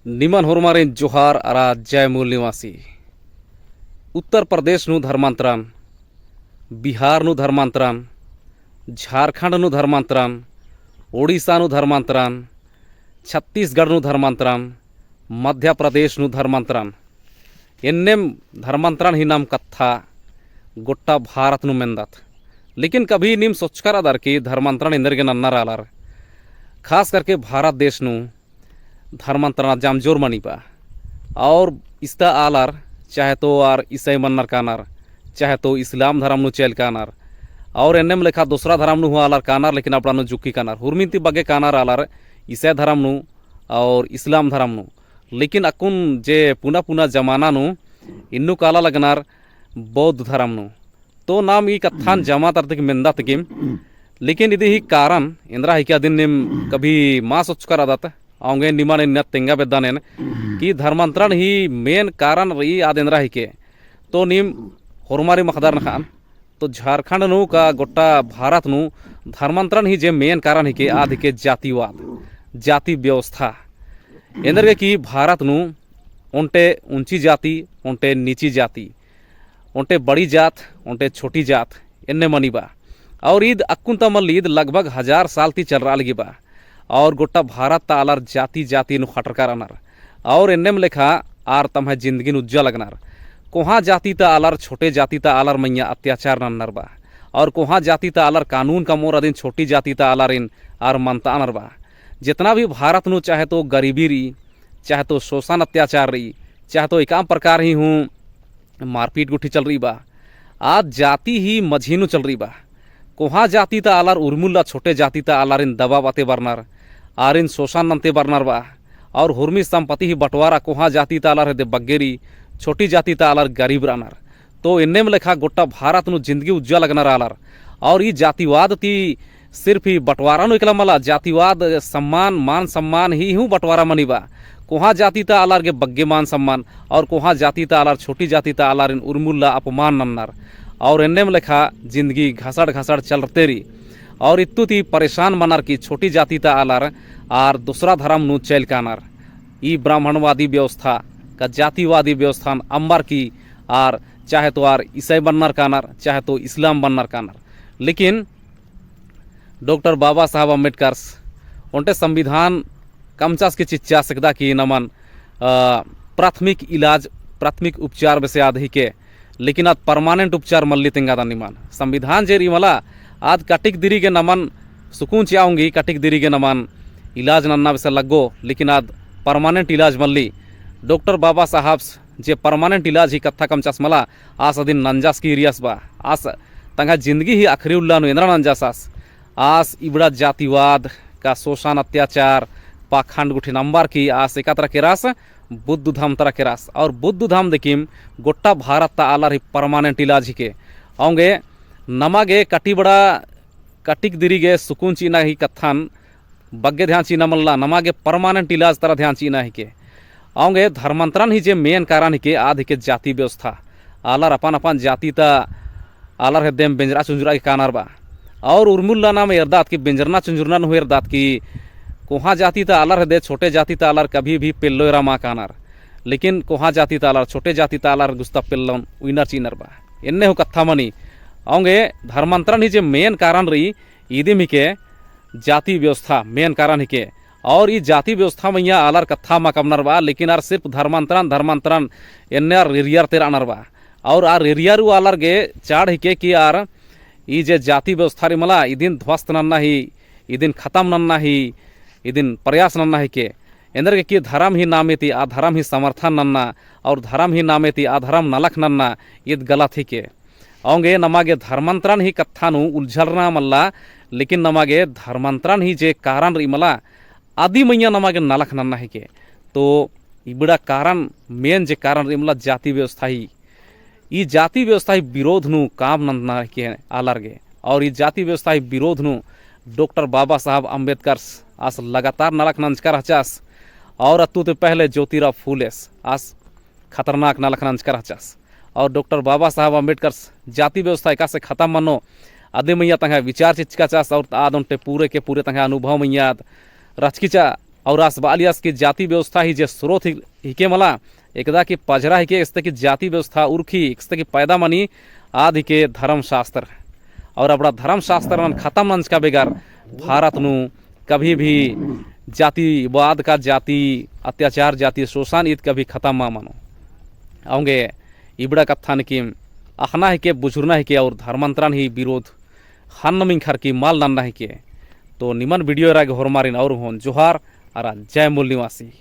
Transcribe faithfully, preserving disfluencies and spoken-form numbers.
निमन होरमारिन जोहार अरा जय मूल निवासी। उत्तर प्रदेश नू धर्मांतरण, बिहार नू धर्मांतरण, झारखंड नू धर्मांतरण, ओडिशा नू धर्मांतरण, छत्तीसगढ़ नू धर्मांतरण, मध्य प्रदेश नू धर्मांतरण। एन्नेम धर्मांतरण ही नाम कत्था गोट्टा भारत नू मेन्दत। लेकिन कभी नीम सोचकर अदर कि धर्मांतरण एन्देरगे नन्नर आलर, खास करके भारत देश नू धर्मांतरण जामजोर मनी बा। और इस्ता आलर चाहे तो आर ईसाई मन्नर कानर, चाहे तो इस्लाम धर्म नू चइल कानर, और एन्नेम लेखा दूसरा धर्म नू हूँ आलर कानर, लेकिन अपड़ा नू जुक्की कानर। हुरमिन ती बग्गे कानर आलर ईसाई धर्म नू और इस्लाम धर्म नू। लेकिन अक्कुन जे पुना पुना जमाना नू इन्नु काला लगनर बौद्ध धर्म नू। तो नाम ई कत्थान जमा तरतिक मेन्दा तिकिम। लेकिन इदी ही कारण एन्दरा हिके अदिन नीम कभी मा सोचकर अदत, औंगे निमन इन्ना तेंगा बेद्दानेन कि धर्मांतरण ही main कारण रई आद एन्दरा हिके। तो नीम होरमारिम अख़दर नखान। तो झारखंड नू का गोट्टा भारत नू धर्मांतरण ही जे main कारण हिके, आद हिके जातिवाद, जाति व्यवस्था। एन्देरगे कि भारत नू ओन्टे ऊंची जाति, ओन्टे नीची जाति, ओन्टे बड़ी जात, ओन्टे छोटी जात, एन्ने मनी बा। और ईद अक्कुन ता मल्ली, ईद लगभग हजार साल ती चलरआ लगी बा। और गोट्टा भारत ता आलर जाति जाति नू ख़टरका रअनर। और एन्नेम लेखा आर तम्है जिंदगीन उज्जा लगनर। कोहाँ जाति ता आलर, छोटे जाति ता आलर मइय्याँ अत्याचार नन्नर बा। और कोहाँ जाति ता आलर कानून कमओर अदिन छोटी जाति ता आलारिन आर मनताअनर बा। जेतना भी भारत नू चाहे तो गरीबी रई, चाहे तो शोषण अत्याचार रई, चाहे तो एकअम प्रकार ही हूँ मारपीट गुट्ठी चलरई बा। आद जाति ही मझी नू चलरई बा। कोहाँ जाति ता आलर उर्मिल्ला छोटे जाति ता आलारिन दबाब अते बरनर, आरिन शोषण नन्ते बरनर बा। और हुरमी संपत्ति ही बंटवारा कोहाँ जाति ता आलर हेद्दे बग्गे रई, छोटी जाति ता आलर गरीब रअनर। तो एन्नेम लेखा गोट्टा भारत नू जिंदगी उज्जा लगनर आलर। और ई जातिवाद ती सिर्फ ई बंटवारा नू एकला मला, जातिवाद सम्मान, मान सम्मान ही हूँ बंटवारा मनी बा। कोहाँ जाति ता आलर गे बग्गे मान सम्मान और कोहाँ जाति ता आलर छोटी जाति ता आलारिन उर्मिल्ला अपमान नन्नर। और एन्नेम लेखा जिंदगी घसड़ घसड़ चलरते रई। और इत्तु ती परेशान मनर कि छोटी जाति ता आलर आर दूसरा धर्म नू चइल कानर। ई ब्राह्मणवादी व्यवस्था का जातिवादी व्यवस्थान अम्बर की आर चाहे तो आर ईसाई बन्नर कानर, चाहे तो इस्लाम बन्नर कानर। लेकिन डॉक्टर बाबा साहब अम्बेडकर्स ओन्टे संविधान कमचस की चिच्चस एकदा कि नमन, अ, प्राथमिक इलाज, प्राथमिक उपचार बेसे आद हिके, लेकिन आद permanent उपचार मल्ली तेंगा दा निमन। संविधान जे रई मला, आद कटिक दिरी गे नमन सुकून चिआ ओंगी, कटिक दिरी गे नमन इलाज नन्ना बेसे लग्गो, लेकिन आद permanent इलाज मल्ली। डॉक्टर बाबा साहब जे permanent इलाज ही कत्था कमचस मला, आस अदिन नंजस की रियस बा। आस तंग्है जिंदगी ही आखिरी उल्ला नू एन्दरा नंजस आस। आस इबड़ा जातिवाद का शोषण, अत्याचार, पाखंड गुट्ठिन अम्बर की आस एका तरा केरस, बुद्ध धम तरा केरस। और बुद्ध धम दिकिम गोट्टा भारत ता आलर ही permanent इलाज हिके। औंगे नमा गे कटिबड़ा, कटिक दिरी गे सुकून चिअना ही कत्थन बग्गे ध्यान चिअना मल्ला, नमा गे permanent इलाज तरा ध्यान चिअना हिके। औंगे धर्मांतरण ही जे main कारण हिके, आद हिके जाति व्यवस्था। आलर अपन अपन जाति ता आलर हेद्देम बेंजरा चुंजरा के कानर बा। और उर्मिल्ला नाम एरदात कि बेंजरना चुंजरना नू एरदात कि कोहाँ जाति ता आलर हेद्दे छोटे जाति ता आलर कभी भी पेल्लो एरा मा कानर। लेकिन कोहाँ जाति ता आलर, छोटे जाति ता आलर गुस्ता पेल्लोन उइनर चिअनर बा। एन्ने हूँ कत्था मनी। औंगे धर्मांतरण ही जे main कारण रई, इदिम हिके जाति व्यवस्था main कारण हिके। और ई जाति व्यवस्था मइय्याँ आलर कत्था मा कमनर बा, लेकिन आर सिर्फ धर्मांतरण, धर्मांतरण एन्ने आर रिरियर तेरअनर बा। और आर रिरियर ऊ आलर गे चाड़ हिके कि आर ई जे जाति व्यवस्था रई मला, इदिन ध्वस्त नन्ना ही, इदिन खतम नन्ना ही, इदिन प्रयास नन्ना हिके। एन्देरगे कि धरम ही नामे ती अधरम ही समर्थन नन्ना और धरम ही नामे ती अधरम नलख नन्ना, ईद गलत हिके। औंगे नमा गे धर्मांतरण ही कत्था नू उलझरना मल्ला, लेकिन नमा गे धर्मांतरण ही जे कारण रई मला, अदी मइय्याँ नमा गे नलख नन्ना हिके। तो इबड़ा कारण, main जे कारण रई मला जाति व्यवस्था ही। ई जाति व्यवस्था ही विरोध नू काम नन्ना हिके आलर गे। और ई जाति व्यवस्था ही विरोध नू डॉक्टर बाबा साहब अम्बेडकर्स आस लगातार नलख नंजका रहचस। और अत्तु ती पहले ज्योतिराव फूलेस आस खतरनाक नलख नंजका रहचस। और डॉक्टर बाबा साहब अम्बेडकर्स जाति व्यवस्था एकासे खतम मनो, अदी मइय्याँ तंग्है विचार चिच्चका रहचस और आद ओन्टे पूरे के पूरे तंग्है अनुभव मइय्याँ आद रहचकी रहचा। और आस बालियस कि जाति व्यवस्था ही जे स्रोत ही, हिके मला, एकदा कि पजरा हिके, एकदा कि जाति व्यवस्था उरखी, एकदा कि पैदा मनी, आद हिके धर्मशास्त्र। और अबड़ा धर्मशास्त्रन खतम नंजका बेगर भारत नू कभी भी जातिवाद का, जाति अत्याचार, जाति शोषण ईद कभी खतम मा मनो। औंगे इबड़ा कत्थन कि अख़ना हिके, बुझुरना हिके और धर्मांतरण ही विरोध हन्नमिंखर की मल नन्ना हिके। तो निमन video एरा गे होरमारिन और होन जोहार अरा जय मूल निवासी।